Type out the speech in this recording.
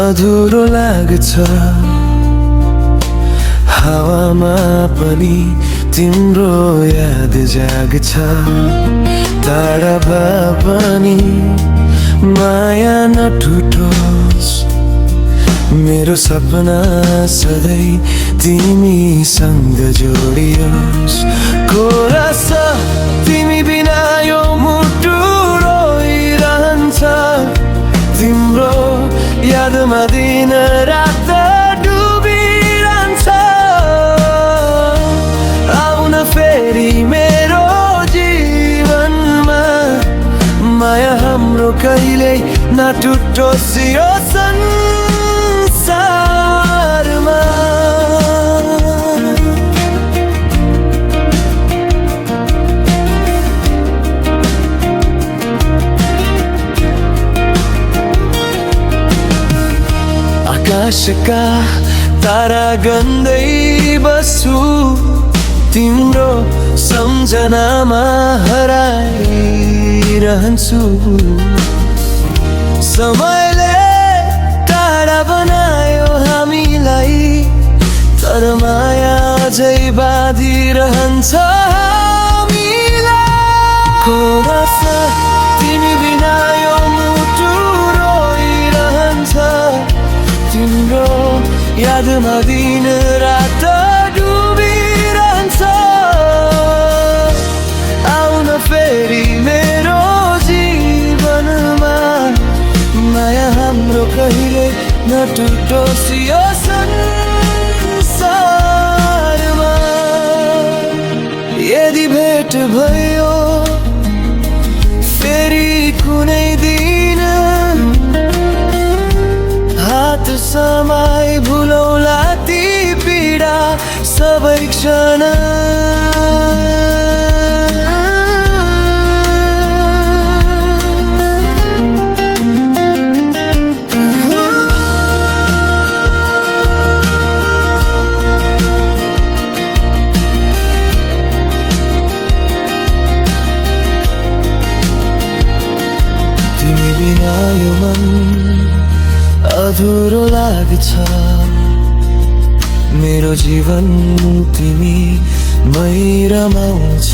अधुरो लाग्छ। हावामा पनि तिम्रो याद जाग्छ। टाढा भए पनि माया नटुटोस्। मेरो सपना सधैँ तिमीसँग जोडियोस्। कोरस तिमी बिना यो मुटु रोइरहन्छ। तिम्रो यादमा दिन रात डुबिरहन्छ। आउन फेरि मेरो जीवनमा। माया हाम्रो कहिल्यै नटुटोस् यो संसारमा। आकाशका तारा गन्दै बस्छु। तिम्रो सम्झनामा हराइरहन्छु। समयले टाढा बनायो हामीलाई, तर माया अझै बाँधिरहन्छ हामीलाई। कोरस तिमी बिना यो मुटु रोइरहन्छ। तिम्रो यादमा दिन रात डुबिरहन्छ। आउन फेरि मेरो जीवनमा। माया हाम्रो कहिले नटुटोस् यो संसारमा। यदि भेट भयो फेरि कुनै दिन, हात समाई भुलौला ती पीडा सबै क्षण। तिमी बिना यो मन अधुरो लाग्छ। मेरो जीवन तिमी मै रमाउँछ।